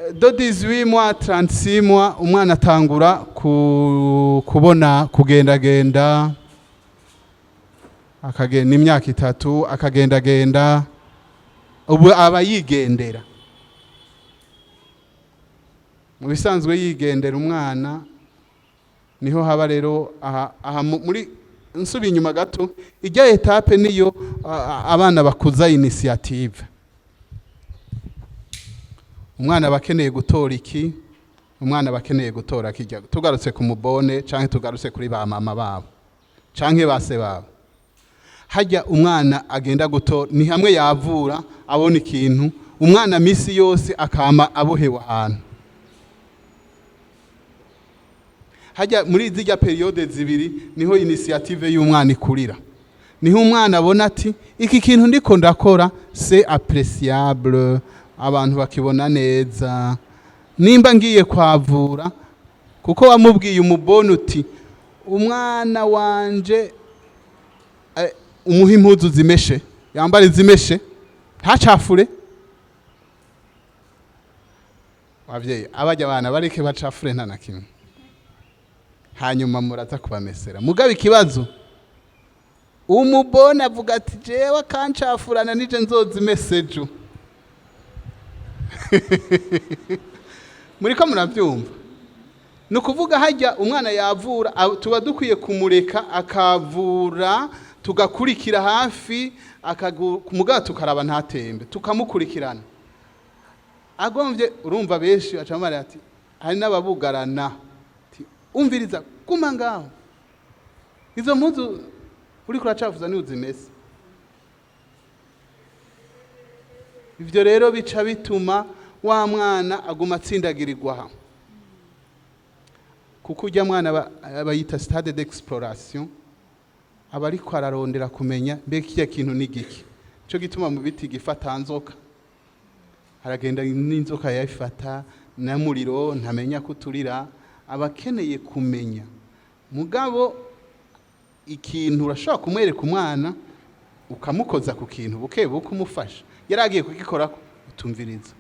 De 18 mois, 36 mois, umwana atangura kubona kugendagenda, akagenda imyaka 3 akagendagenda, ubu aba yigendera. Mu bisanzwe yigendera umwana niho haba rero aha muri nsubi inyuma gato, ijya étape niyo abana bakuza initiative. Umwana aba akeneye gutora iki, umwana aba akeneye gutora kijya. Tugarutse ku mubone canke tugarutse kuri ba mama babo canke ba se babo, hajya umwana agenda gutora ni hamwe yavura abona ikintu. Umwana misi yose akama abohewe ahantu hajya muri zijya période zibiri, niho initiative y'umwana ikurira, niho umwana abona ati iki kintu ndiko ndakora c'est appréciable, abantu bakibona neza. Nimba ngiye kwavura, kuko wamubwiye umubone uti umwana wanje umuha impuzu zimeshe, yambara izimeshe, ntacafure. Abavyeyi abajya abana bareke bacafure, nta na kimwe, hanyuma muraza kubamesera. Mugabo ikibazo, umubona avuga ati jewe akancafurana nije nzozimesa ejo. Muriko muravyumva? Ni ukuvuga hajya umwana yavura, tuba dukwiye kumureka akavura, tugakurikira hafi, mugabo tukaraba ntatembe, tukamukurikirana agomvye. Urumva benshi baca bamara ati hari n'ababugarana ati umviriza, guma ngaho, izo mpuzu uriko uracafuza ni uzimese. Ivyo rero bica bituma wa mwana aguma atsindagirirwa aha, kuko ujya mwana bayita stade d'exploration, aba ariko ararondera kumenya mbega kirya kintu ni giki. Nico gituma mu biti gifata nzoka aragenda n'inzoka yayifata n'umuriro ntamenya kuturira, aba akeneye kumenya. Mugabo ikintu urashobora kumwereka umwana, ukamukoza ku kintu buke buke, umufasha yari agiye kugikorako, utumviriza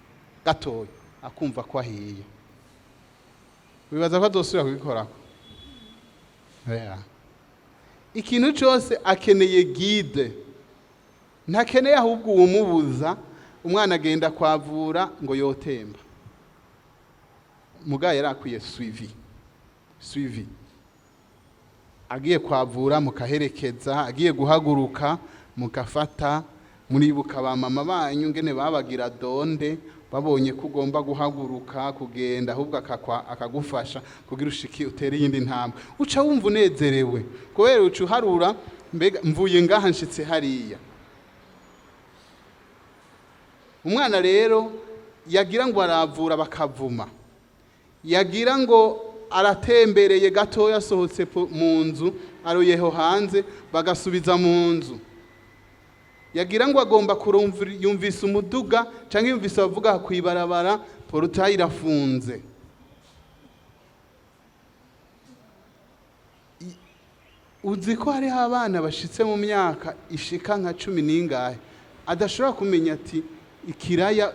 gatoya, akumva ko ahiye, wibaza ko azosubira kugikorako? Oya. Ikintu cyose akeneye guide, ntakeneye ahubwo uwumubuza. Umwana agenda kwavura ngo yotemba, mugabo yari akwiye suivi. Agiye kwavura mukaherekeza, agiye guhaguruka mugafata. Muribuka ba mama banyu ngene babagira donde babonye ko ugomba guhaguruka kugenda, ahubwo akagufasha kugira ushiki utere iyindi ntambwe, uca wumva unezerewe kubera uca uharura mbega mvuye ngaha nshitse hariya. Umwana rero yagira ngo aravura bakavuma, yagira ngo aratembereye gatoya, asohotse mu nzu aroyeho hanze, bagasubiza mu nzu. Yagira ngo agomba kurumva, yumvise umuduga cyangwa yumvise abavuga kw'ibarabara, portail irafunze. Uzi ko hariho abana bashitse mu myaka ishika nka 10 n'ingahe adashobora kumenya ati ikiraya,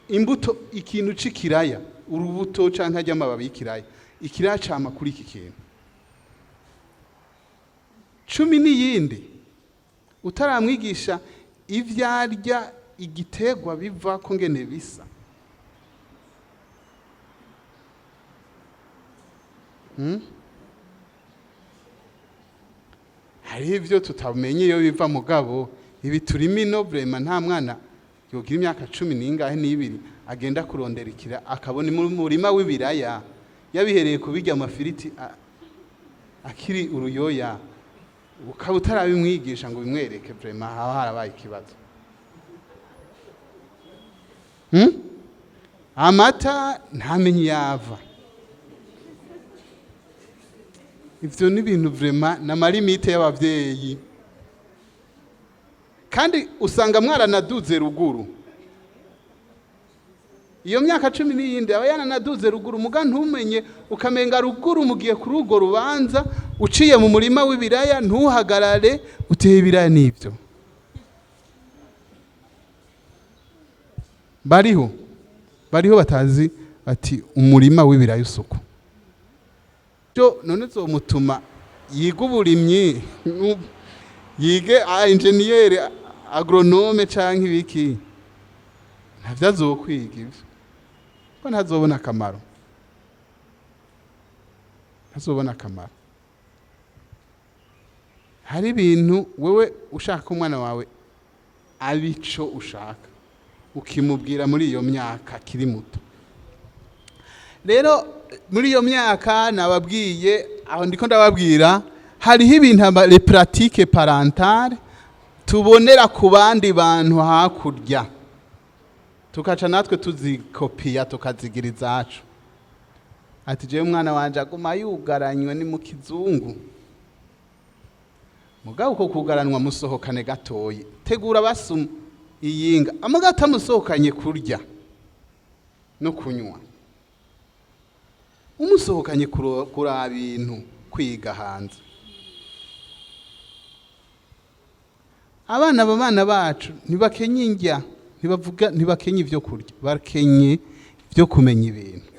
imbuto, ikintu c'ikiraya, urubuto canke arya amababi y'ikiraya, ikiraya cama kuri iki kintu. 10 n'iyindi utaramwigisha ivyarya, igiterwa biva ko ngene bisa. Hariho ivyo tutamenye iyo biva, mugabo ibi turimo ino vraiment nta mwana yogira imyaka 10 n'ingahe n'ibiri agenda kurondera ikira akabona mu murima w'ibiraya, yabihereye kubirya amafiriti akiri uruyoya, ukaba utarabimwigisha ngo bimwereke, vraiment haba harabaye ikibazo. Amata ntamenye yava. Ivyo ni ibintu vraiment na limite y'abavyeyi, kandi usanga mwaranaduze ruguru. Iyo myaka 10 n'iyindi aba yaranaduze ruguru, muga ntumenye, ukamenga ruguru mugiye kuri urwo rubanza, uciye mu murima w'ibiraya ntuhagarare uteye ibiraya. N'ibyo bariho. Bariho batazi ati umurima w'ibirayi usuku. Byo none uzomutuma yiga uburimyi, yige ingénieur agronome canke ibiki? Ntavyo azokwiga ivyo, ko ntazobona akamaro, ntazobona akamaro. Hari ibintu wewe ushaka ko umwana wawe abico ushaka, ukimubwira muri iyo myaka akiri muto. Rero muri iyo myaka nababwiye, aho ndiko ndababwira, hariho ibintu les pratiques parentales tubonera ku bandi bantu hakurya, tukaca natwe tuzikopiya, tukazigira izacu. Ati: "Jewe umwana wanje aguma yugaranywe." Ni mu kizungu. Mugabo uko kugaranwa, musohokane gatoyi, tegura basuma iyinga amugabo atamusohokanye kurya no kunywa, umusohokanye kuraba ibintu, kwiga hanze. Abana, aba bana bacu ntibakenye indya, ntibavuga, ntibakenye ibyo kurya, bakenye ibyo kumenya ibintu.